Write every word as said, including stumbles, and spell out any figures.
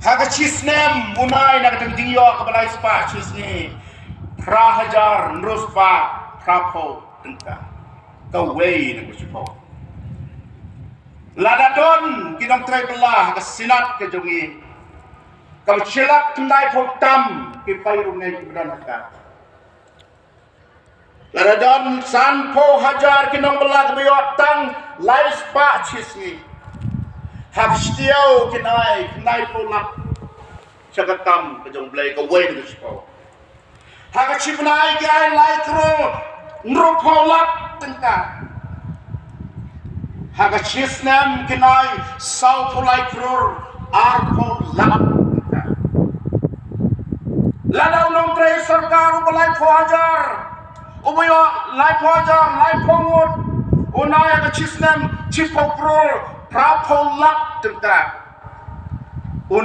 Ha ka shi snem u nai na ka tang jingïoh kaba lai spah shi sngi phra hajar hynriew spah phra phew tyngka. Kawei na ka shiphew. Lada don ki nongtrei bylla ha ka Senate ka jong ngi kaba shi lak khyndai phew tam ki paidbah ngi kiba don ha ka. Lada don san phew hajar ki nongbylla kiba ïoh tang lai spah shi sngi. Ha ka shi taïew kin ai khyndai phew lak sha ka kam ka jong U Blei, kawei na ka shiphew. Ha ka shi bnai ki ai lai klur hynriew phew lak tyngka. Ha ka shi snem kin ai saw phew lai klur ar phew lak tyngka. Lada u nongtrei sorkar uba lai phew hajar, uba ïoh lai phew hajar, lai phew ngut, u nai ha ka shi snem shi phew klur phra phew lak tyngka. U